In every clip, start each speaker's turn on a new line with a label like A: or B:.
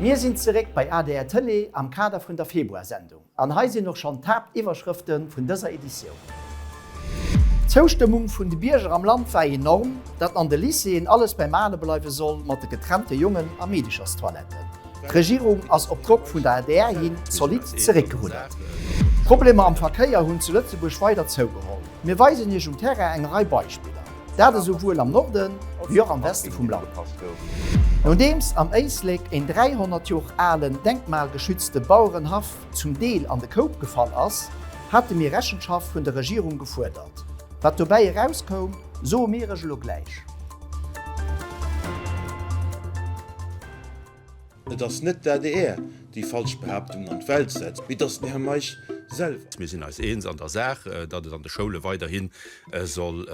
A: Mir sinn zeréck bei adr Tëlee am Kader vun der Februarsendung. An hei sinn och schonn d'Haaptiwwerschrëfte vun dëser Editioun. D'Zoustëmmung vun de Bierger am Land war enorm, datt an de Lycéeën alles beim Ale bleiwe soll mat de getrennte Jongen a Meedecherstoiletten. D'Regierung ass op Drock vun der adr hin zolidd zeréckgeruddert. D'Problemer am Verkéier hunn zu Lëtzebuerg weider zougeholl. Mir weisen Iech um Terrain eng Rei Beispiller. Dat esouwuel am Norden wéi och am Weste vum Land. Nodeems am Éislek een 300 Joer alen denkmalgeschützte Bauerenhaff zum Deel an de Koup gefall ass, hate mir Rechenschaft vun der Regierung gefuerdert. Wat dobäi erauskoum, soe mir Iech elo gläich.
B: Et ass net d'ADR, déi falsch Behaaptungen an d'Welt setzt, mee et ass den Här Meisch selwer.
C: Mir sinn eis eens an der Saach, datt et an de Schoule weiderhi soll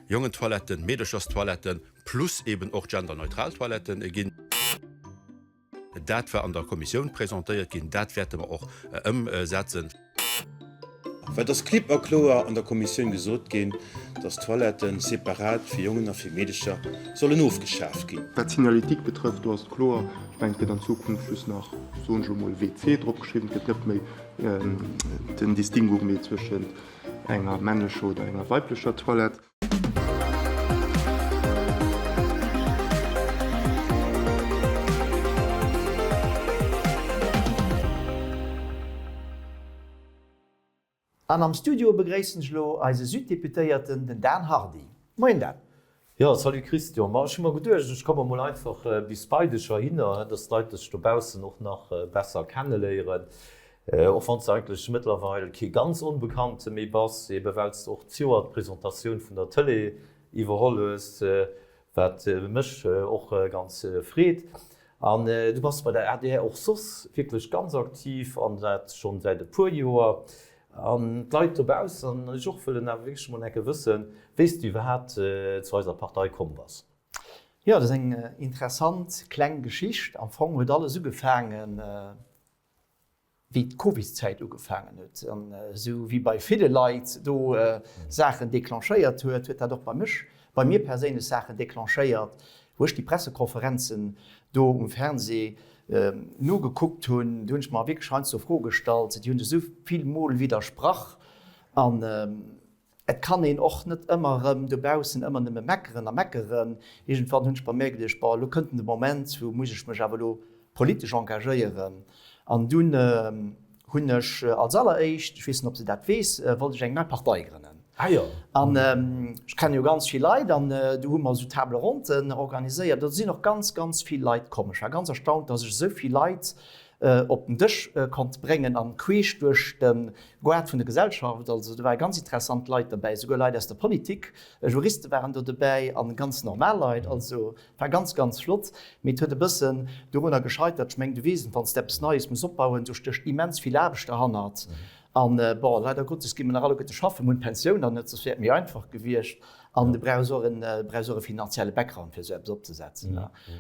C: Jongentoiletten, Meedercherstoiletten plus eben och genderneutral Toiletten ginn. Dat war an der Kommissioun presentéiert ginn. Dat wäerte mer och ëmsetzen.
B: Well et ass klipp a kloer an der Kommissioun gesot ginn, dass d'Toiletten separat fir Jongen a fir Meedecher sollen ofgeschaaft ginn.
D: Wat d'Signalétique betrëfft, do ass et kloer, ech mengen, et gëtt an Zukunft just nach, soen ech elo mol, WC dropgeschriwwen. Et gëtt net méi den Distinguo méi zwëschent enger männlecher oder enger weiblecher Toilette.
A: An am Studio begréissen ech elo eise Süddeputéierten, den Dan Hardy. Moien Dan.
E: Jo, salut Christian. Ma ech hu mer geduecht, ech komme mol einfach bis bei dech heihinner, dass d'Leit dech dobaussen och nach besser kenneléieren. Och wann s de eigentlech mëttlerweil kee ganz Onbekannte méi bass, ebe well s de och d'Joer d'Presentatioun vun der Tëlee iwwerholl hues, wat mech och ganz freet. An du bass bei der adr och soss wierklech ganz aktiv, an dat schonn säit e puer Joer. An d'Leit dobaussen, an ech och, wëllen awer wierklech emol enke wëssen, wéi s du iwwerhaapt zu eiser Partei komm bass.
A: Jo, dat ass eng interessant kleng Geschicht. Am Fong huet alles ugefaangen, wéi d'Covidszäit ugefaangen huet an esou wéi bei ville Leit do Saachen declenchéiert huet, huet dat och bei mech, bei mir perséinlech Saachen declenchéiert, wou ech déi Pressekonferenzen do um Fernseh nogekuckt hunn. Do hunn ech mer wierklech heiansdo Froe gestallt, déi hunn sech esou vill Mol widdersprach an Et kann een och net ëmmer erëm dobaussen ëmmer nëmme meckeren a meckeren. Iergendwann hunn ech bei mär geduecht, bon, elo kënnt den de Moment, wou muss ech mech awer elo politesch engagéieren. An dunn hunn ech als alleréischt, ech weess net, ob s de dat weess, wollt ech eng nei Partei grënnen.
E: Ah jo.
A: An ech kenne jo ganz vill Leit an du hu mer esou Table ronden organiséiert. Do sinn och ganz, ganz vill Leit komm. Ech war ganz erstaunt, dass ech esou vill Leit op den Dësch konnt bréngen an queesch duerch de Goart vun der Gesellschaft. Also do ware ganz interessant Leit derbäi, souguer Leit aus der Politik, Juriste waren do dobäi an ganz normal Leit. Also war ganz, ganz flott. Mee et huet e bëssen dorunner gescheitert, ech mengen du weess et, wann s de eppes Neies muss opbauen, do stécht immens vill Aarbecht derhannert. An bon, leider Gottes gi mer nach alleguerte schaffen, mir hunn d'Pensioun nach net, soss wär et méi einfach gewiescht. An du brauchs och en, brauchs och e finanzielle Background, fir esou eppes opzesetzen.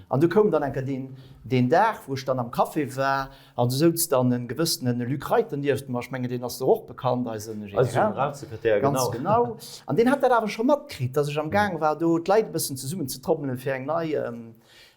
A: An du koum dann eng Kéier deen, deen Dag, wou ech dann am Café war, an du souz dann e gewëssene Luc Reiter nieft mer, ech mengen, deen ass der och bekannt, eise
E: Generalsekretär,
A: ganz genau. An deen hat dat awer scho matkritt, dass ech am Gaang war, do d'Leit e bëssen zesummenzetrommelen, fir eng nei,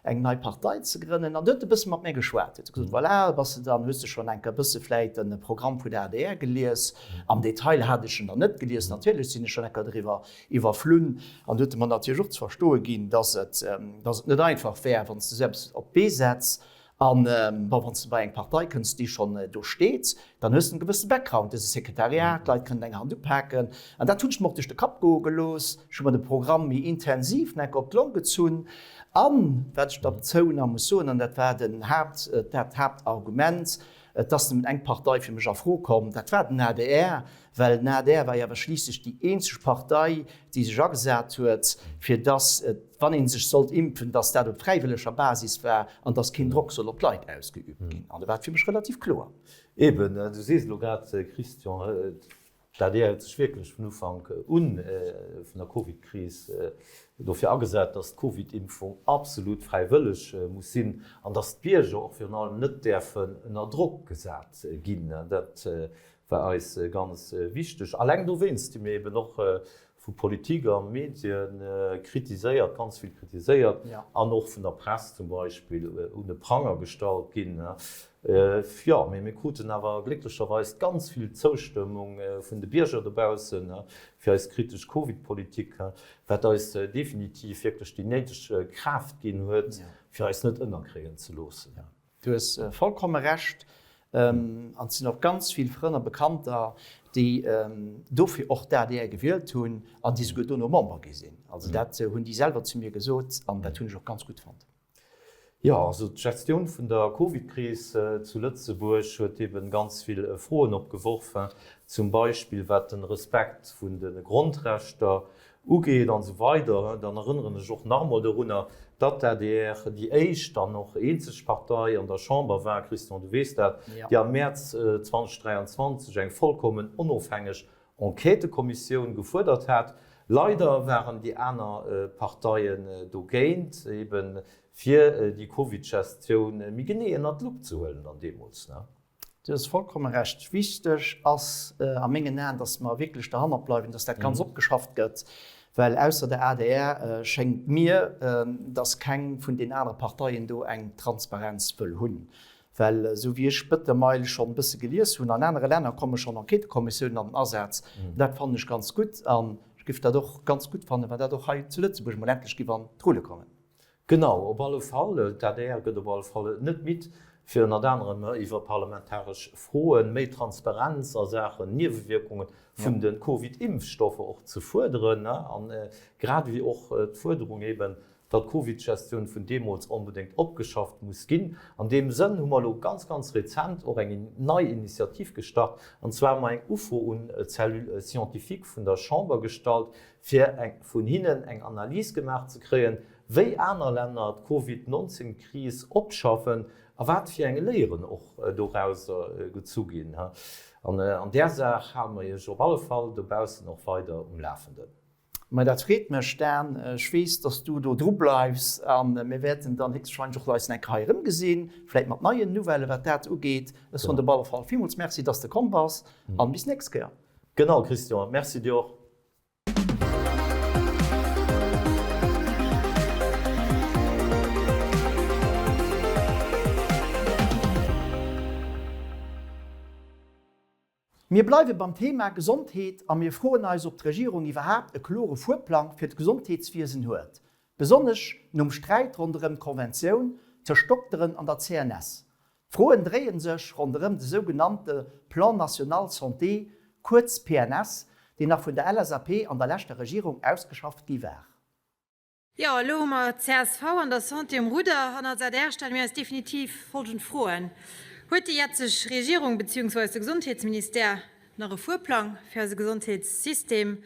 A: eng nei Partei ze grënnen. An du huet e bësse mat mir geschwat, huet gesot, Voilà, bass de dann, hues de schonn eng Kéier e bësse vläit de Programm vun der adr gelies? Am Detail hat ech en dann net gelies, natierlech sinn ech schonn eng Kéier driwwer iwwerflunn. An du huet e mer natierlech och ze verstoe ginn, dass et, dass et net einfach wär, wann s de esou eppes op d'Bee setz. An, bon, wann s de bei eng Partei kënns, déi schonn do steet, dann hues de en gewësse Background, du hues e Sekretariat, d'Leit kënnen eng Hand upaken. An dat hunn ech mer och duerch de Kapp goe gelooss. Ech hu mer de Programm méi intensiv nach op d'Long gezunn. An, wat ech derzou nach muss soen, an dat war den Haapt, dat Haaptargument, et ass nëmmen eng Partei fir mech a Fro komm, dat war den adr, well den adr war jo awer schliisslech déi eenzeg Partei, déi sech agesat huet, fir dass, wann ee sech sollt impfen, dass dat op fräiwëlleger Basis war an dass keen Drock soll op d'Leit ausgeübt ginn. An do war et fir mech relativ kloer.
E: Eben, du sees elo grad, Christian, D'ADR huet sech wierklech vun Ufank u vun der Covid-Kris dofir agesat, datt d'Covid-Impfung absolut fräiwëlleg muss sinn an datt d'Bierger och virun allem net däerfen ënner Drock gesat ginn. Dat war eis ganz wichteg. Alleng dowéinst hu mir eben och. Vu Politik a Medien kritiséiert, ganz vill kritiséiert an och vun der Press zum Beispill un de Pranger gestallt ginn. Jo, mee mir kruten awer glécklecherweis ganz vill Zoustëmmung vun de Bierger dobaussen fir eis kritesch Covid-Politik, wat eis definitiv wierklech déi néideg Kraaft ginn huet, fir eis net ënnerkréien ze loossen.
A: Du hues vollkomme Recht. An et sinn och ganz vill Frënn a Bekannter, déi dofir och d'ADR gewielt hunn an déi souguer dono Member gi sinn. Also dat hunn déi selwer zu mir gesot an dat hunn ech och ganz gutt fonnt.
E: Jo, also d'Gestioun vun der Covid-Kris zu Lëtzebuerg huet eben ganz vill Froen opgeworf, zum Beispill wat de Respekt vun de Grondrechter ugeet an esou weider, dann erënneren ech och nach emol dorunner, datt d'ADR déi éischt an och eenzeg Partei an der Chamber war, Christian, du weess dat, déi am Mäerz 2023 eng vollkommen onofhängeg Enquêtëkommissioun gefuerdert hat. Leider waren déi aner Parteien dogéint, eben fir déi Covid-Gestioun méi genee ënnert d'Lupp ze huelen dann deemools.
A: Du hues vollkomme Recht. Wichteg ass a mengen Aen, dass mer wierklech derhannert bleiwen, dass dat Ganz opgeschafft gëtt, well ausser der adr schéngt mir, dass keng vun den anere Parteien do eng Transparenz wëll hunn. Well esou wéi ech mëttlerweil schonn e bësse gelies hunn, an anere Länner komme schonn Enquêtëkommissiounen an den Asaz. Dat fannen ech ganz gutt an ech géif dat och ganz gutt fannen, wann dat och hei zu Lëtzebuerg emol endlech géif an d'Rulle kommen.
E: Genau, op alle Fall. D'adr gëtt op alle Fall et net midd, fir ënnert anerem iwwer parlamentaresch Froen méi Transparenz a Saachen Niewewierkunge vun de Covid-Impfstoffer och ze fuerderen a grad ewéi och d'Fuerderung eben, datt d'Covid-Gestioun vun deemools onbedéngt opgeschafft muss ginn. An deem Sënn hu mer elo ganz, ganz rezent och eng nei Initiativ gestart, an zwar hu mer eng Ufro un d'Cellule scientifique vun der Chamber gestallt, fir vun hinnen eng Analys gemaach ze kréien, wéi aner Länner d'Covid 19 Kris opschaffen a wat fir eng Léieren och dorauser gezu ginn. An an där Saach hale mer Iech op alle Fall dobaussen och weider um Lafenden.
A: Mä dat freet mech, Dan. Ech weess, dass du do dru bleifs a mir wäerten dann héchstwahrscheinlech och eis eng Kéier hei erëmgesinn, vläit mat neien Nouvellen, wat dat ugeet. Ech soen der op alle Fall villmools Merci, dass de komm bass an bis nächst Kéier.
E: Genau, Christian, Merci dir och.
A: Mir bleiwe beim Thema Gesondheet a mir froen eis, ob d'Regierung iwwerhaapt e klore Fuerplang fir d'Gesondheetswiesen huet, besonnesch nom Sträit ronderëm d'Konventioun tëscht Dokteren an der CNS. D'Froen dréie sech ronderëm de sougenannte Plan national santé, kuerz PNS, deen nach vun der LSAP an der leschter Regierung ausgeschafft gi war.
F: Jo, elo hu mer csv an der Santé um Rudder an als adr stelle mir eis definitiv folgend Froen, Huet déi jetzeg Regierung beziehungsweise de Gesondheetsministère nach e Fuerplang fir eise Gesondheetssystem?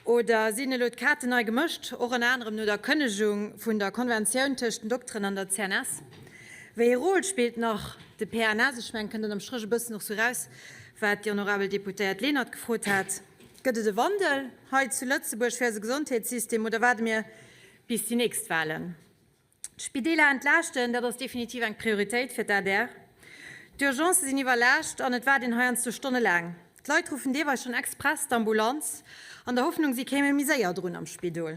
F: Oder sinn elo d'Kaarten nei gemëscht, och ënner anerem no der Kënnegung vun der Konventioun tëscht den Dokteren an der CNS? Wéi ee Rôle spillt nach de PNS? Ech mengen, kënnt ënnerm Stréch e bëssen och sou raus, wat déi honorabel Deputéiert Lenert gefrot hat. Gëtt et e Wandel hei zu Lëtzebuerg fir eise Gesondheetssystem oder waarde mir bis déi nächst Wahlen? D'Spideeler entlaaschten, dat ass definitiv eng Prioritéit fir d'ADR. D'Urgencë sinn iwwerlaascht an et waart een heiansdo stonnelaang. D'Leit ruffen deelweis schonn express d'Ambulanz, an der Hoffnung, si kéime méi séier drun am Spidol.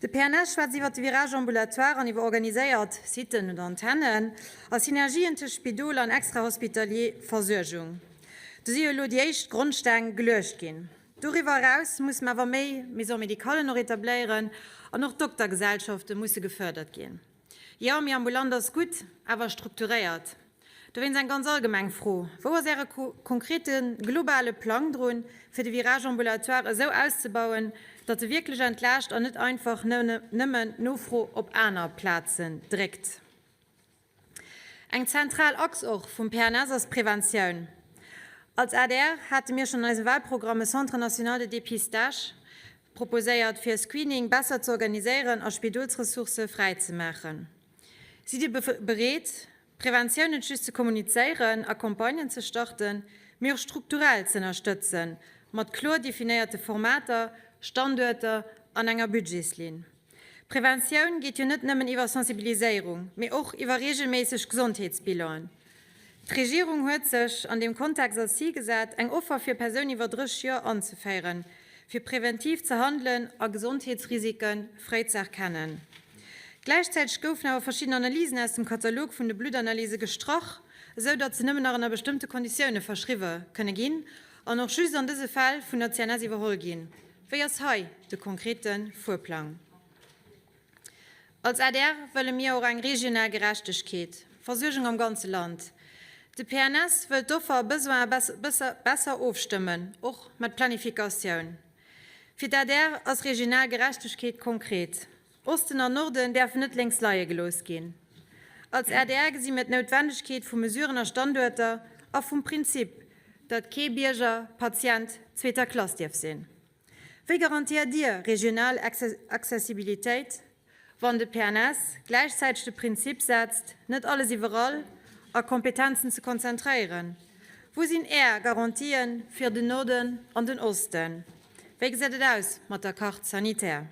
F: De PNS schwätzt iwwer de Virage ambulatoire an iwwer organiséiert Sitten oder Antennen a Synergien tëscht Spidol an extrahospitalier Versuergung. Do si jo elo déi éischt Grondsteng geluecht ginn. Doriwwer eraus musse mer awer méi Maisons médicallen och etabléieren an och d'Doktergesellschafte musse gefördert ginn. Jo, méi ambulant ass gutt, awer strukturéiert. Dowéinst eng ganz allgemeng Fro, Wou ass Äre konkrete globale Plang drun, fir de Virage ambulatoire esou auszebauen, datt e wierklech entlaascht an net einfach nëmmen d'Nofro op aner Plazen dréckt? Eng zentral Achs och vum PNS ass d'Preventioun. Als adr hate mir schonn an eisem Wahlprogramm e Centre national de dépistage proposéiert, fir e Screening besser ze organiséieren a Spidolsressourcë fräi ze maachen. Sidd Dir bereet, Preventioun net just ze kommunizéieren a Campagnen ze starten, mee och strukturell z'ënnerstëtzen, mat kloer definéierte Formater, Standuerter an enger Budgetslinn? Preventioun geet jo net nëmmen iwwer Sensibiliséierung, mee och iwwer reegelméisseg Gesondheetsbilanen. D'Regierung huet sech an deem Kontext als Zil gesat, eng Offer fir Persoun iwwer 30 Joer anzeféieren. fir preventiv ze handelen a Gesondheetsrisike fréi ze erkennen. Gläichzäiteg goufen awer verschidden Analysen aus dem Katalog vun de Bluttanalyse gestrach, esou datt se nëmmen nach ënner bestëmmte Konditioune verschriwwe kënne ginn an och just an dëse Fäll vun der CNS iwwerholl ginn. Wéi ass hei de konkrete Fuerplang? Als adr wëlle mir och eng regional Gerechtegkeet, Versuergung am ganze Land. De PNS wëllt d'Offer a Besoine besser ofstëmmen, och mat Planifikatioun. Fir d'adr ass regional Gerechtegkeet konkret. Osten an Norden däerfen net lénks leie gelooss ginn. Als adr gesi mir d'Noutwendegkeet vu Mesuren a Standuerter a vum Prinzip, datt kee Bierger Patient zweeter Klass dierf sinn. Wéi garantéiert Dir regional Accessibilitéit, wann de PNS gläichzäiteg de Prinzip setzt, net alles iwwerall a Kompetenzen ze konzentréieren? Wou sinn Är Garantien fir den Norden an den Osten? Wéi gesäit et aus mat der Carte sanitaire?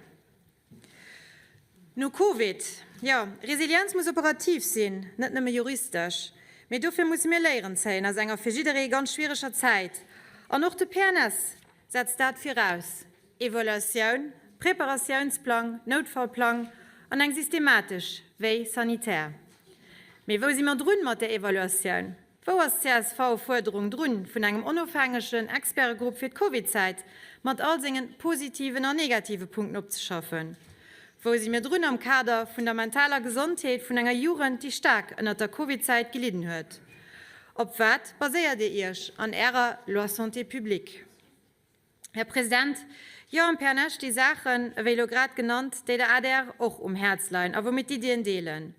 F: No Covid, jo, Resilienz muss operativ sinn, net nëmme juristesch. Mee dofir musse mir Léieren zéien aus enger fir jidderee ganz schwiereger Zäit. An och de PNS setzt dat viraus, Evaluatioun, Preparatiounsplang, Noutfallplang an eng systematesch Veille sanitaire. Mee wou si mer drun mat där Evaluatioun? Wou ass d'CSV-Fuerderung drun vun engem onofhängegen Expertegrupp fir d'Covidzäit mat all sengen positiven an negative Punkten opzeschaffen? Wou si mir drun am Kader vun der mentaler Gesondheet vun enger Jugend, déi staark ënnert der Covidzäit gelidden huet? Op wat baséiert Dir Iech an Ärer Loi Santé publique? Här President, jo, am PNS sti Saachen, ewéi elo grad genannt, déi der adr och um Häerz leien a wou mir d'Iddien deelen.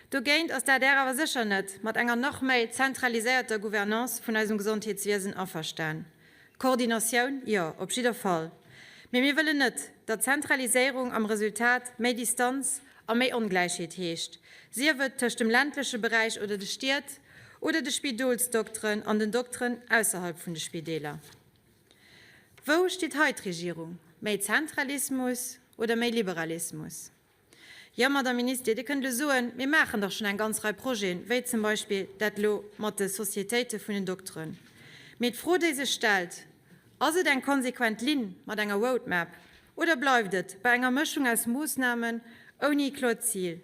F: Dogéint ass d'ADR awer sécher net mat enger nach méi zentraliséierter Gouvernance vun eisem Gesondheetswiesen averstan. Koordinatioun, jo, op jidder Fall. Mee mir wëllen net, datt Zentraliséierung am Resultat méi Distanz a méi Ongläichheet heescht, sief et tëscht dem ländleche Beräich oder de Stied oder de Spidolsdokteren an den Dokteren ausserhalb vun de Spideeler. Wou steet hei d'Regierung? Méi Zentralismus oder méi Liberalismus? Jo, Madame Minister, Dir kënnt elo soen, mir maachen dach schonn eng ganz Rei Projeten, wéi zum Beispill dat elo mat de Sociétéite vun den Dokteren. Mee d'Fro, déi sech stellt, Ass et eng konsequent Linn mat enger Roadmap oder bleift et bei enger Mëschung aus Moossnamen ouni kloert Zil?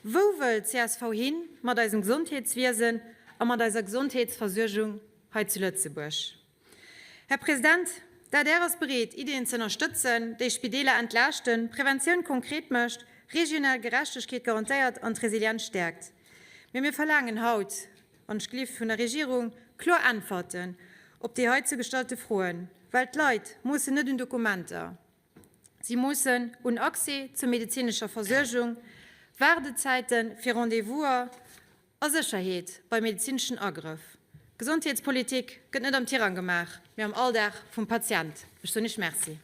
F: Wou wëll csv hin mat eisem Gesondheetswiesen a mat eiser Gesondheetsversuergung hei zu Lëtzebuerg? Här President, d'ADR ass bereet, Ideeën ze ënnerstëtzen, déi Spideeler entlaaschten, Preventioun konkret mécht, regional Gerechtegkeet garantéiert an d'Resilienz stäerkt. Mee mir verlaangen haut, wann ech gelift, vun der Regierung kloer Äntwerten op déi heizou gestallte Froen, well d'Leit moossen net un Dokumenter, si moossen un Accès zur medezinescher Versuergung, Waardezäite fir Rendez-vouser, A Sécherheet bei medezineschen Agrëff. Gesondheetspolitik gëtt net am Tirang gemaach, mee am Alldag vum Patient. Ech soen Iech Merci.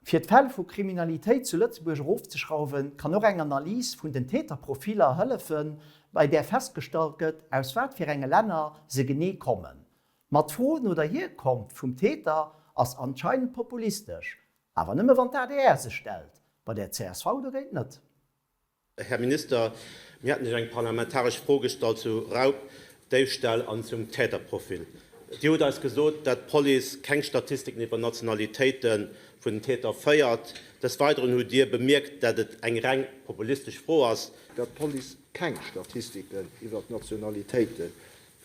A: Fir d'Fäll vu Kriminalitéit zu Lëtzebuerg erofzeschrauwen, kann och eng Analys vun den Täterprofiller hëllefen, bei där festgestallt gëtt, aus wat fir enge Länner se genee kommen. Ma d'Fro no der Hierkonft vum Täter ass anscheinend populistesch, awer nëmme wann d'ADR se stellt, bei der csv dogéint net.
B: Här Minister, mir haten Iech eng parlamentaresch Fro gestallt zu Raub, Déifställ an zum Täterprofil. Dir hutt eis gesot, dat d'Police keng Statistiken iwwer Nationalitéite vun den Täter féiert. Des Weideren hutt Dir bemierkt, dat et eng reng populistesch Fro ass.
G: Dat d'Police keng Statistiken iwwer d'Nationalitéite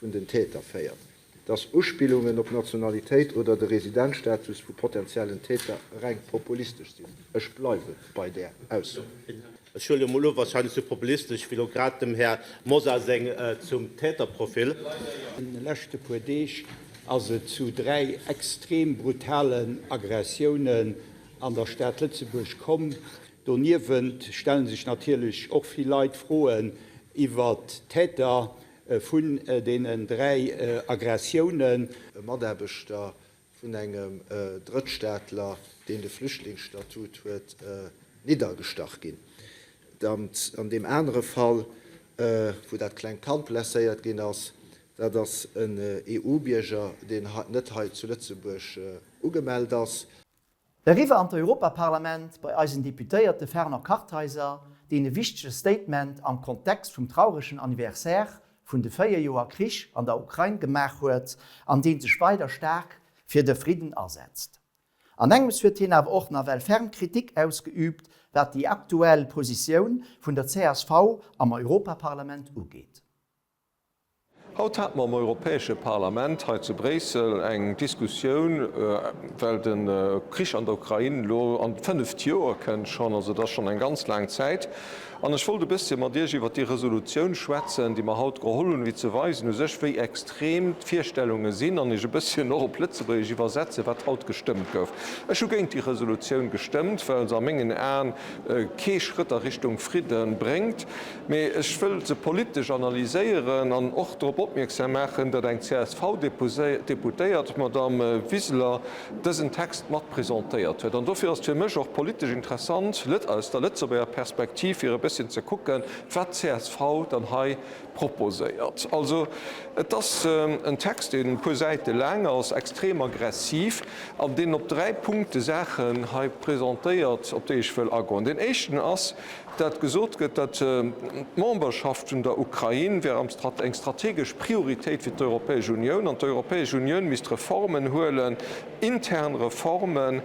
G: vun den Täter féiert. Dass Uspillungen op d'Nationalitéit oder de Residenzstatus vu potentiellen Täter reng populistesch sinn. Ech bleiwe bei där Ausso.
B: Ech huele mol u, wahrscheinlech sou populistesch wéi lo grad dem Här Mosar seng zum Täterprofil.
H: An de leschte puer Deeg ass et zu 3 extrem brutalen Aggressiounen an der Stad Lëtzebuerg komm. Doniewent stelle sech natierlech och vill Leit Froen iwwert d'Täter. Vun deenen 3 Aggressiounen.
G: E Mataarbechter vun engem Drëttstaatler, deen de Flüchtlingsstatut huet, niddergestach ginn. An deem anere Fall, wou dat klengt Kand blesséiert ginn ass, dat ass en EU-Bierger, deen net hei zu Lëtzebuerg ugemellt ass.
A: Eriwwer an d'Europaparlament bei eisen Deputéierte Fernand Kartheiser, deen e wichtege Statement am Kontext vum trauregen Anniversaire vun de 4 Joer Krich an der Ukrain gemaach huet an dee sech weider staark fir de Fridden asetzt. An engems huet hien awer och nawell ferm Kritik ausgeüübt, wat déi aktuell Positioun vun der csv am Europaparlament ugeet.
I: Haut hate mer am Europäesche Parlament hei zu Bréissel eng Diskussioun, well de Krich an der Ukrain elo an d'fënneft Joer kënnt schonn, also et ass schonn eng ganz laang Zäit. An ech wollt e bësschen mat Iech iwwert déi Resolutioun schwätzen, déi mer haut geholl hunn, fir ze weisen u sech, wéi extrem d'Virstellunge sinn, an Iech e bësschen och op Lëtzebuergesch iwwersetzen, wat haut gestëmmt gouf. Ech hu géint déi Resolutioun gestëmmt, well se a mengen Aen kee Schrëtt a Richtung Fridde bréngt. Mee ech wëll se politesch analyséieren an och drop opmierksam maachen, datt eng CSV-Deputéiert, d'Madame Wiseler, dësen Text mat presentéiert huet. An dofir ass et fir mech och politesch interessant, aus der Lëtzebuerger Perspektiv, fir e bësschen ze kucken, wat d'CSV dann hei proposéiert. Also, et ass en Text, deen e puer Säite laang ass, extrem aggressiv an deen op dräi Punkte Saachen hei presentéiert, op déi ech wëll agoen. Deen éischten ass, dat gesot gëtt, datt d'Memberschaft vun der Ukrain wär eng strategesch Prioritéit fir d'Europäesch Unioun an d'Europäesch Unioun misst Reformen huelen, intern Reformen,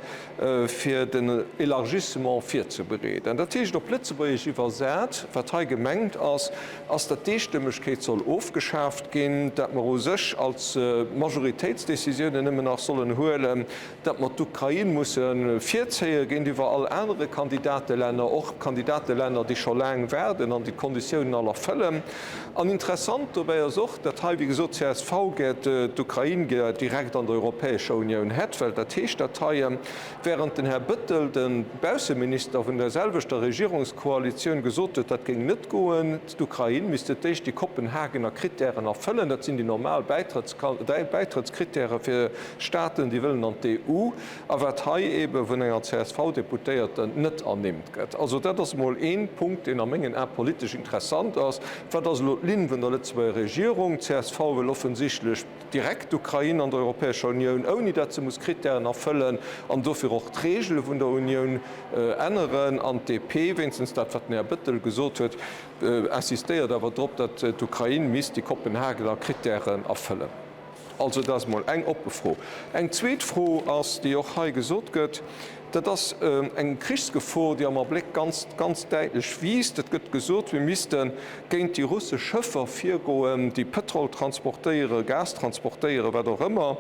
I: fir den Elargissement virzebereeden. Dat heescht op Lëtzebuergesch iwwersat, wat hei gemengt ass, ass, datt d'Eestëmmegkeet soll ofgeschaaft ginn, datt mer u sech als Majoritéitsdécisiounen nëmmen nach sollen huelen, datt mer d'Ukrain musse virzéie géintiwwer all anere Kandidatelänner, och Kandidatelänner, déi scho laang waarden an déi d'Konditiounen all erfëllen. An interessant dobäi ass och, datt hei, wéi gesot, csv gär d'Ukrain gär direkt an der Europäescher Unioun hätt, well dat heescht dat hei, während den Här Bettel, de Bausseminister vun der selwechter Regierungskoalitioun, gesot huet, dat géing net goen, d'Ukrain misst fir d'éischt déi Kopenhagener Krittären erfëllen, dat sinn déi normal Bäitrëttskrittäre fir Staaten, déi wëllen an d'EU, a wat hei eebe vun enger CSV-Deputéierten net ernimmt gëtt. Also dat ass emol ee Punkt, deen a mengen Ae politesch interessant ass. Wat ass elo d'Linn vun der Lëtzebuerger Regierung? D'CSV wëll offensichtlech direkt d'Ukrain an der Europäescher Unioun, ouni datt se muss Krittären erfëllen an dofir och d'Reegele vun der Unioun änneren. An d'DP, wéinstens dat, wat den Här Bettel gesot huet, insistéiert awer drop, datt d'Ukrain misst déi Kopenhagener Krittären erfëllen. Also dat ass emol eng oppe Fro. Eng zweet Fro ass, déi och hei gesot gëtt, dat ass eng Krichsgefor, déi am Abléck ganz, ganz däitlech wiisst. Et gëtt gesot, mir misste géint déi russesch Schëffer virgoen, déi Pëtrol transportéieren, Gas transportéieren, wat och ëmmer.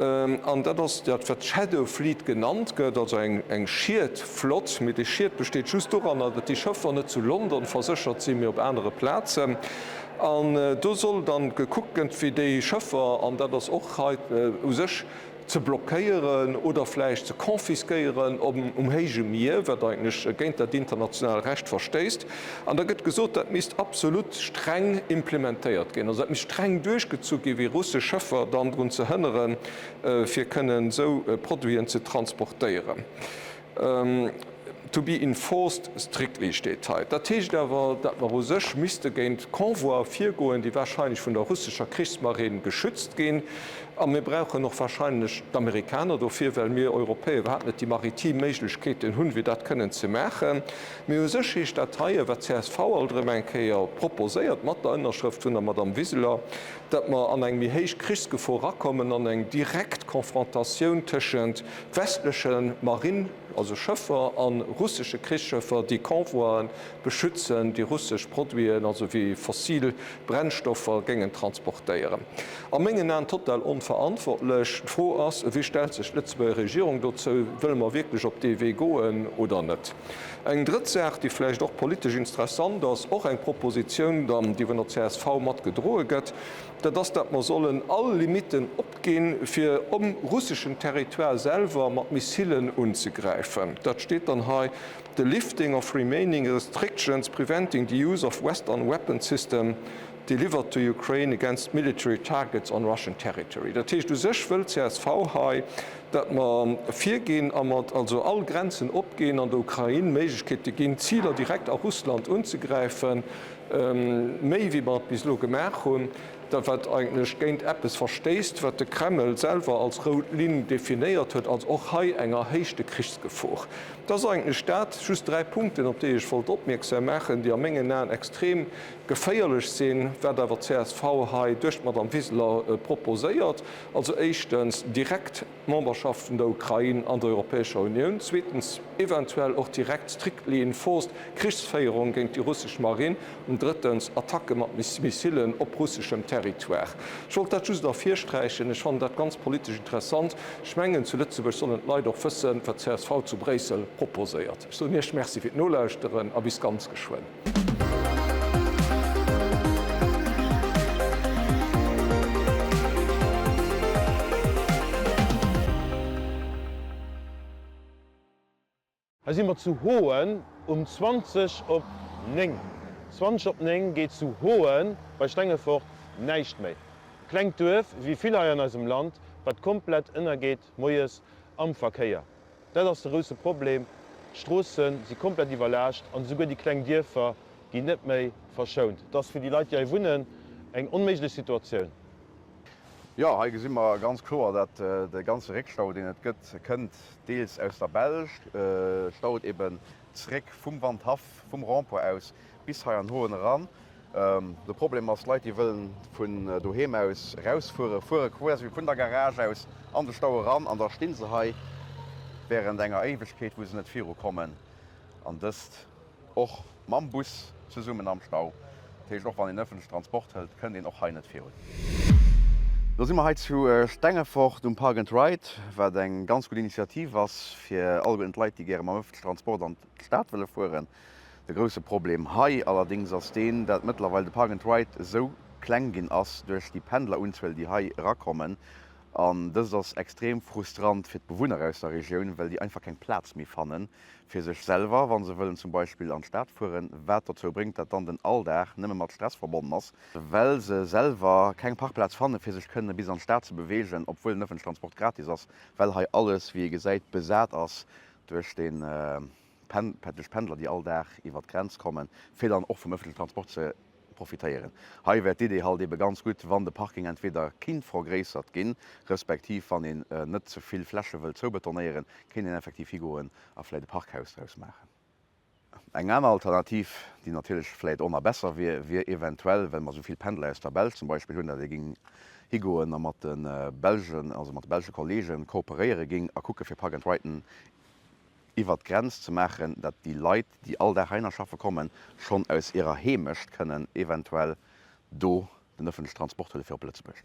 I: An dat ass dat, wat Shadow Fleet genannt gëtt, also eng Schietflott. Mee déi Schiet besteet just doranner, datt déi Schëffer net zu London verséchert sinn, mee op anere Plazen. An do soll dann gekuckt gënn, fir déi Schëffer, an dat ass och hei u sech, ze blockéieren oder vläicht ze confisquéieren um héije Mier, wat eigentlech géint dat international Recht verstéisst. An da gëtt gesot, dat misst absolut streng implementéiert ginn, also dat misst streng duerchgezu ginn, fir russesch Schëffer dann drun ze hënneren, fir kënnen esou Produiten ze transportéieren. To be enforced strictly steet hei. Dat heescht awer, datt mer u sech misste géint Convoie virgoen, déi wahrscheinlech vun der russescher Krichsmarinn geschützt ginn. A mir brauchen och wahrscheinlech d'Amerikaner dofir, well mir Europäer iwwerhaapt net déi maritim Méiglechkeeten hunn, fir dat kënnen ze maachen. Mee u sech heescht dat heie, wat csv alt erëm eng Kéier proposéiert, mat der Ënnerschrëft vun der Madame Wiseler, datt mer an eng méi héich Krichsgefor erakommen, an eng direkt Confrontatioun tëschent westleche Marinn, also Schëffer, a russesche Krichsschëffer, déi Convoien beschützen, déi russesch Produiten, also wéi fossil Brennstoffer, géingen transportéieren. A mengen Aen total onverantwortlech. D'Fro ass, Wéi stellt sech d'Lëtzebuerger Regierung dozou? Wëlle mer wierklech op dee Wee goen oder net? Eng drëtt Saach, déi vläicht och politesch interessant ass, och eng Propositioun dann, déi vun der csv mat gedroe gëtt, dat ass, datt mer sollen all Limitten opginn, fir um russeschen Territoire selwer mat Missilen unzegräifen. Dat steet dann hei, The lifting of remaining restrictions preventing the use of Western weapon system delivered to Ukraine against military targets on Russian territory. Dat heescht, u sech wëll csv hei, datt mer virginn a mer also all Grenzen opginn an der Ukrain Méiglechkeete ginn, Ziler direkt a Russland unzegräifen, méi wéi mer et bis elo gemaach hunn, dat wat eigentlech géint eppes verstéisst, wat de Kreml selwer als rout Linn definéiert huet, als och hei eng erhéichte Krichsgefor. Dat ass eigentlech dat, just dräi Punkten, op déi ech wollt opmierksam maachen, déi a mengen Aen extrem geféierlech sinn, wat awer csv hei duerch d'Madame Wiseler proposéiert. Also éischtens direkt. d'Memberschaft vun der Ukrain an der Europäescher Unioun, zweetens eventuell och direkt strictly enforced Krichsféierung géint déi russesch Marinn an drëttens Attacke mat Missilen op russeschem Territoire. Ech wollt dat just ervirsträichen. Ech fannen dat ganz politesch interessant. Ech mengen, zu Lëtzebuerg sollen d'Leit och wëssen, wat csv zu Bréissel proposéiert. Ech soen Iech Merci fir d'Nolauschteren a bis ganz geschwënn.
J: Hei si mer zu Hoen um 20 op 9. 20 op 9 geet zu Hoen bei Stengefort näischt méi. E klengt Duerf, wéi vill hei an eisem Land, wat komplett ënnergeet moies am Verkéier. Dat ass de grousse Problem, d'Stroosse si komplett iwwerlaascht an esouguer déi kleng Dierfer ginn net méi verschount. Et ass fir déi Leit, déi hei wunnen, eng onméiglech Situatioun.
K: Jo, hei gesi mer ganz kloer, datt de ganze Réckstau, deen et gëtt, kënnt deels aus der Belsch, staut eben zréck vum Wandhaff, vum Rond-point aus bis hei an Hoen eran. De Problem ass, Leit déi wëllen vun doheem aus erausfueren, fuere quasi vun der Garage aus an de Stau eran an da stinn se hei während enger Éiwegkeet wou se net viru kommen an dëst och mam Bus zesummen am Stau. Dat heescht och wann een ëffentlechen Transport hëlt, kënnt een och hei net virun. Lo si mer hei zu Stengefort um Park and Ride, wat eng ganz gutt Initiativ ass fir alleguerten d'Leit déi gäre mam ëffentlechen Transport an d'Stad wëlle fueren. De grousse Problem hei allerdéngs ass deen, dat mëttlerweil de Park and Ride esou kleng ginn ass duerch déi Pendlerunzuel, déi hei erakommen. An dëst ass extrem frustrant fir d'Bewunner aus der Regioun, well déi einfach keng Plaz méi fanne fir sech selwer, wa se wëllen zum Beispill an d'Stad fueren, wat dozou bréngt, dat dann den Alldag nëmme mat Stress verbonnen ass, well se selwer keng Parkplaz fanne fir sech kënne bis an d'Stad ze beweegen, obwuel den ëffentlechen Transport gratis ass, well hei alles, wéi ee gesäit, besat ass duerch de. Duerch Pendler, déi all Dag iwwer d'Grenz kommen, fir dann och vum ëffentlechen Transport ze profitéieren. Hei wär d'Idee halt ebe ganz gutt, wann de Parking entweder kinnt vergréissert ginn, respektiv wann een net ze vill Fläche wëllt zoubetonéieren, kéint een effektiv higoen a vläit e Parkhaus draus maachen. Eng aner Alternativ, déi natierlech vläit och nach besser wier, wier eventuell, well mer esou vill Pendler aus der Belsch zum Beispill hunn, datt ee géing higoen a mat de Belschen, also mat de belsche Kollegen kooperéiere géing a kucke fir Park-and-Riden iwwert d'Grenz ze maachen, datt déi Leit, déi all Dag heihinner schaffe kommen, schonn aus hirer Heemecht kënnen eventuell do den ëffentlechen Transport huele fir op Lëtzebuerg.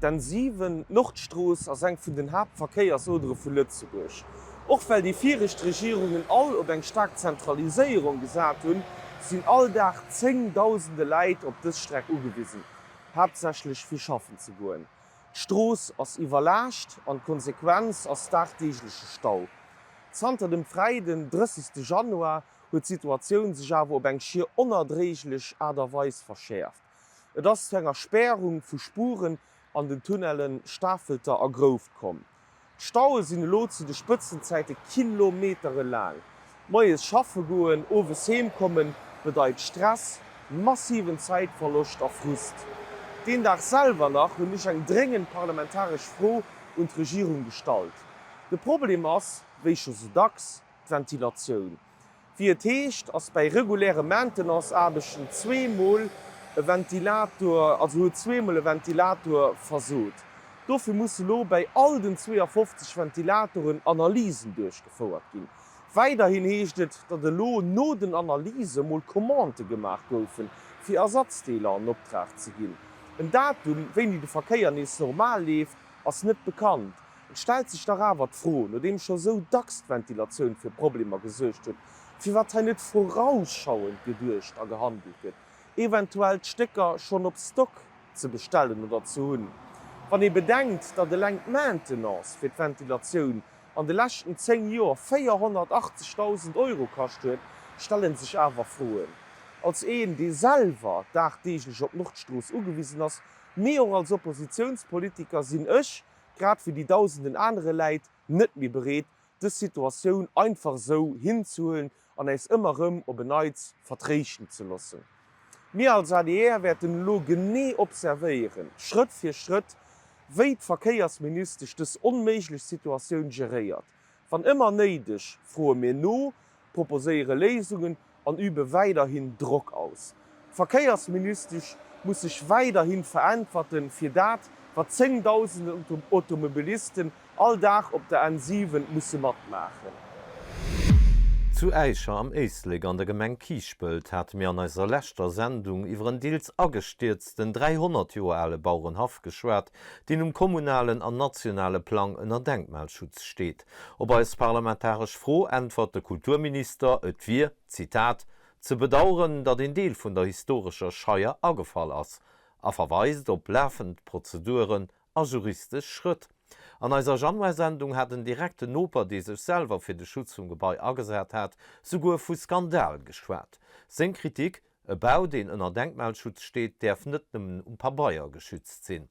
L: D'N 7, d'Nordstrooss, ass eng vun den Haaptverkéiersoodere vu Lëtzebuerg. Och well déi viregt Regierungen all op eng staark Zentraliséierung gesat hunn, sinn all Dag zéngdausende Läit op dës Streck ugewisen, haaptsächlech fir schaffen ze goen. D'Strooss ass iwwerlaascht an d'Konsequenz ass dagdeegleche Stau. Zanter dem Freiden, 30 Januar, huet d'Situatioun sech awer op eng schier onerdréiglech Aart a Weis verschäerft. Et ass zu enger Spärung vu Spuren an den Tunnellen Stafelter a Grouft komm. D'Staue sinn elo zu de Spëtzenzäite Kilometere laang. Moies schaffe goen, owes heem kommen, bedeit Stress, massiven Zäitverloscht a Frust. Deen Dag selwer nach hunn ech eng dréngend parlamentaresch Fro un d'Regierung gestallt. De Problem ass, wéi scho sou dacks, d'Ventilatioun. Wéi et heescht, ass bäi reguläre Maintenance-Aarbechten zweemol e Ventilator, also huet zweemol e Ventilator versot. Dofir musse lo bäi all den 52 Ventilatoren Analysen duerchgefouert ginn. Weiderhin heescht et, datt elo no den Analyse mol Commandë gemaach goufen, fir Ersatzdeeler an Optrag ze ginn. En Datum, wéini de Verkéier nees normal leeft, ass net bekannt. Et stellt sech dach awer d'Fro, nodeem scho sou dacks d'Ventilatioun fir Problemer gesuergt huet, firwat hei net vorausschauend geduecht a gehandelt gëtt, eventuell d'Stécker schonn op Stock ze bestellen oder ze hunn. Wann ee bedenkt, datt eleng d'Maintenance fir d'Ventilatioun an de leschten 10 Joer 480.000 Euro kascht huet, stelle sech awer Froen. Als een, dee selwer dagdeeglech op d'Nordstrooss ugewisen ass, mee och als Oppositiounspolitiker sinn ech, grad wéi déi dausenden anere Läit, net méi bereet, dës Situatioun einfach esou hinzehuelen an äis ëmmer erëm op en Neits vertréischten ze loossen. Mir als adr wäerten elo genee observéieren, Schrëtt fir Schrëtt, wéi d'Verkéiersministesch dës onméiglech Situatioun geréiert. Wann ëmmer néideg, froe mir no, proposéiere Léisungen an übe weiderhin Drock aus. D'Verkéiersministesch muss sech weiderhin veräntwerten fir dat, wat zéngdausenden Automobilisten all Dag op der N7 musse matmaachen.
E: Zu Äischer am Éislek an der Gemeng Kiischpelt hate mir an eiser leschter Sendung iwwer en deels agestierzten 300 Joer ale Bauerenhaff geschwat, deen um kommunalen an nationale Plang ënner Denkmalschutz steet. Op eis parlamentaresch Fro äntwert de Kulturminister, et wier, Zitat, ze bedaueren, datt een Deel vun der historescher Scheier agefall ass a verweist op lafend Prozeduren a juristesch Schrëtt. An eiser Januar-Sendung hat en direkten Noper, dee sech selwer fir de Schutz vum Gebai agesat hat, souguer vu Skandal geschwat. Seng Kritik, E Bau, deen ënner Denkmalschutz steet, däerf net nëmmen um Pabeier geschützt sinn.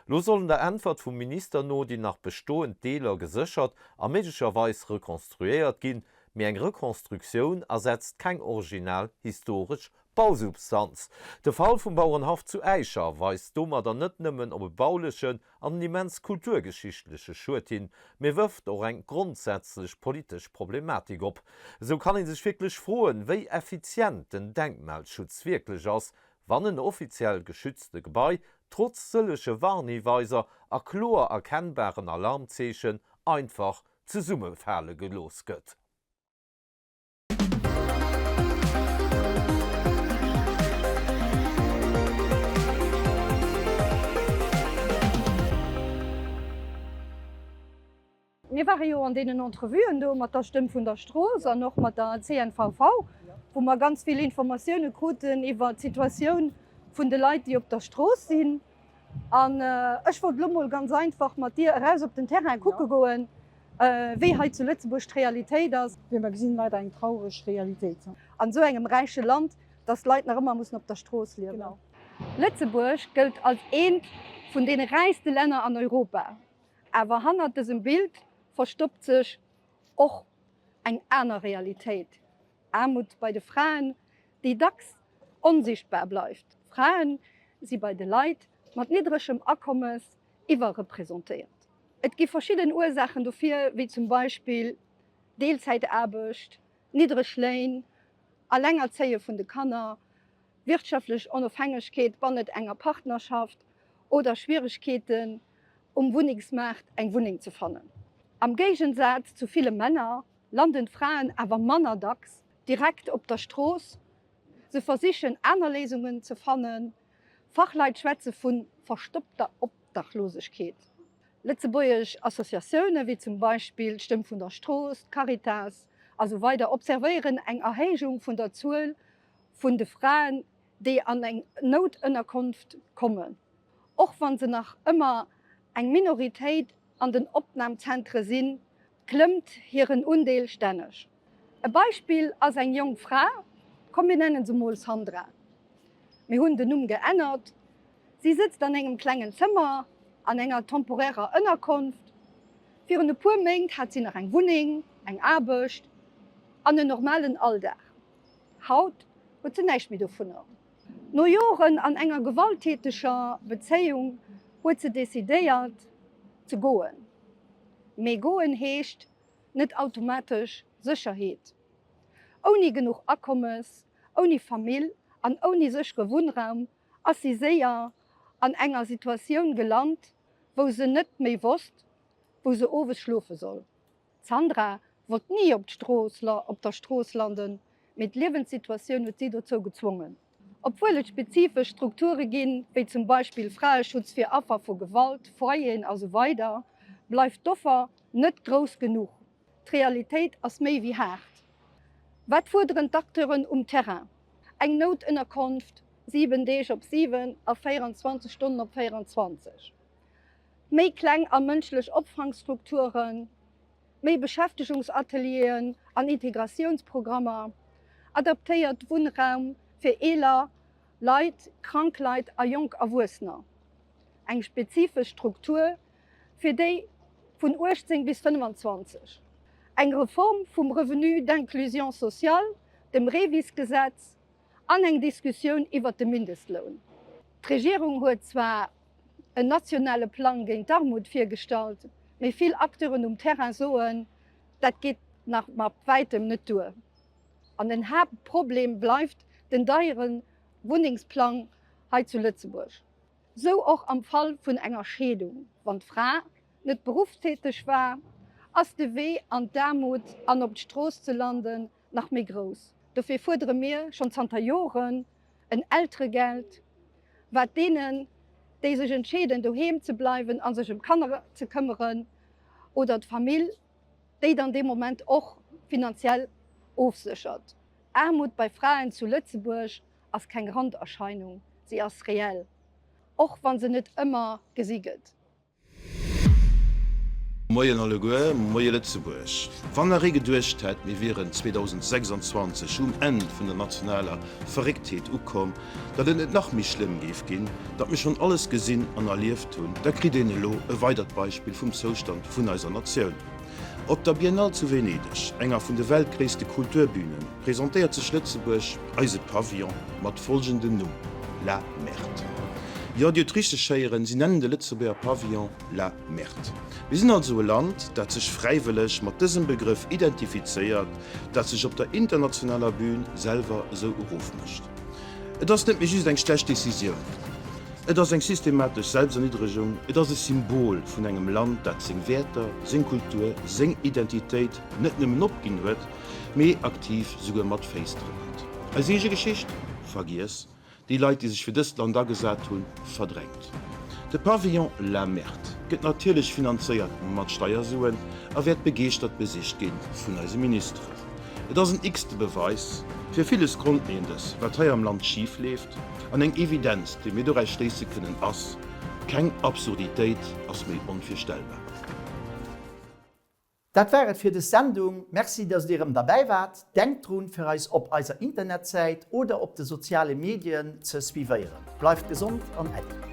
E: Lo sollen der Äntwert vum Minister no déi nach bestoend Deeler geséchert a méiglecherweis rekonstruéiert ginn. Mee eng Rekonstruktioun ersetzt keng original historesch Bausubstanz. De Fall vum Bauerenhaff zu Äischer weist domadder net nëmmen op e baulechen an en immens kulturgeschichtleche Schued hin, mee wërft och eng grondsätzlech politesch Problematik op. Esou kann ee sech wierklech froen, wéi effizient den Denkmalschutz wierklech ass, wann en offiziell geschützte Gebai trotz sëllege Warnhiweiser a kloer erkennbaren Alarmzeechen einfach zesummefale gelooss gëtt.
M: Mir ware jo an deenen Entrevuen do mat der Stëmm vun der Strooss an och mat der CNVV, wou mer ganz vill Informatioune kruten iwwer d'Situatioun vun de Leit, déi op der Strooss sinn. An ech wollt elo mol ganz einfach mat dir eraus op den Terrain kucke goen, wéi hei zu Lëtzebuerg d'Realitéit ass.
N: Mir gesinn leider eng traureg Realitéit.
M: An esou engem räiche Land, dass d'Leit nach ëmmer mussen op der Strooss liewen. Lëtzebuerg gëllt als eent vun deene räichste Länner an Europa. Awer hannert dësem Bild verstoppt sech och eng aner Realitéit, Aarmut bei de Fraen, déi dacks onsichtbar bleift. Frae si bei de Leit mat niddregem Akommes iwwerrepresentéiert. Et gi verschidden Ursaachen dofir, wéi zum Beispill Deelzäitaarbecht, niddreg Léin, Allengerzéie vun de Kanner, wirtschaftlech Onofhängegkeet bannet enger Partnerschaft oder Schwieregkeeten um Wunnengsmaart eng Wunneng ze fannen. Am Géigensaz zu ville Männer landen d'Fraen awer manner dacks direkt op der Strooss. Se versichen aner Léisungen ze fannen. Fachleit schwätze vu verstoppter Obdachlosegkeet. Lëtzebuergesch Associatioune wéi zum Beispill d'Stëmm vun der Strooss, d'Caritas a sou weider observéieren eng Erhéijung vun der Zuel vun de Fraen, déi an eng Noutënnerkonft kommen. Och wa se nach ëmmer eng Minoritéit an den Opnamzentre sinn, klëmmt hiren Undeel stänneg. E Beispill ass eng jonk Fra, komm mir nennen se mol Sandra, mir hunn den Numm geännert. Si sëtzt an engem klengen Zëmmer an enger temporärer Ënnerkonft. Virun e puer Méint hat si nach eng Wunneng, eng Aarbecht an en normalen Alldag. Haut huet se näischt méi dovunner. No Joren an enger gewalttäteger Bezéiung huet se decidéiert ze goen. Mee goen heescht net automatesch Sécherheet. Ouni genuch Akommes, ouni Famill an ouni séchere Wunnraum ass si séier an enger Situatioun gelant, wou se net méi wosst, wou se owes schlofe soll. D'Sandra wollt ni op d'Strooss op der Strooss landen, mee d'Liewenssituatioun huet si dozou gezwongen. Obwuel et spezifesch Strukture ginn, wéi zum Beispill Fraeschutz fir Affer vu Gewalt, Foyeren a sou weider, bleift d'Offer net grouss genuch. D'Realitéit ass méi wéi haart. Wat fuerderen d'Acteuren um Terrain? Eng Noutënnerkonft 7 Deeg op 7 a 24 Stonnen op 24. Méi kleng a mënschlech Opfangstrukturen, méi Beschäftegungsatelieren an Integratiounsprogrammer, adaptéiert Wunnraum fir eeler Leit, krank Leit a jonk Erwuessener, eng spezifesch Struktur fir déi vun 18 bis 25, eng Reform vum Revenu d'inclusion sociale, dem REVIS-Gesetz an eng Diskussioun iwwert de Mindestloun. D'Regierung huet zwar en nationale Plang géint d'Armut virgestallt, mee vill Acteuren um Terrain soen, dat geet nach mat wäitem net duer. An den Haaptproblem bleift den deiere Wunnengsplang hei zu Lëtzebuerg. Sou och am Fall vun enger Scheedung, wann d'Fra net beruffstäteg war, ass de Wee an d'Aarmut an op d'Strooss ze landen nach méi grouss. Dofir fuerdere mir schonn zanter Joren en Elteregeld, wat deenen, déi sech entscheeden doheem ze bleiwen a sech ëm d'Kanner ze këmmeren oder d'Famill, déi dann dee Moment och finanziell ofséchert. Aarmut bei Fraen zu Lëtzebuerg ass keng Randerscheinung, si ass reell, och wa se net ëmmer gesi gëtt.
O: Moien alleguer, moie Lëtzebuerg. Wann nach ee geduecht hätt, mir wieren 2026 um Enn vun der nationaler Verrécktheet ukomm, datt et net nach méi schlëmm géif ginn, datt mir schonn alles gesinn an erlieft hunn, da kritt een elo e weidert Beispill vum Zoustand vun eiser Natioun. Op der Biennale zu Venedeg, enger vun de weltgréisste Kulturbünen, presentéiert sech Lëtzebuerg, eise Pavillon, mat folgendem Numm, La Merde. Jo, Dir hutt richteg héieren, si nennen de Lëtzebuerger Pavillon La Merde. Mir sinn also e Land, dat sech fräiwëlleg mat dësem Begrëff identifizéiert, dat sech op der internationaler Bühn selwer esou erofmécht. Et ass net méi just eng schlecht Decisioun, et ass eng systematesch Selbsterniddregung, et ass e Symbol vun engem Land, dat seng Wäerter, seng Kultur, seng Identitéit net nëmmen opginn huet, mee aktiv souguer mat Féiss trëppelt. Eis eege Geschicht? Vergiess. Déi Leit, déi sech fir dëst Land agesat hunn, verdrängt. De Pavillon La Merde gëtt natierlech finanzéiert mat Steiersuen a wäert begeeschtert besicht gi vun eise Ministeren. Et ass en x-te Beweis fir villes Grondleeëndes, wat hei am Land schif leeft, an eng Evidenz, déi mir doraus schléisse kënnen, ass, Keng Absurditéit ass méi onvirstellbar.
A: Dat war et fir des Sendung. Merci dass dir erëm derbäi waart. Denkt drun fir eis op eiser Internetsäit oder op de soziale Medien ze suivéieren. Bleift gesond an Äddi.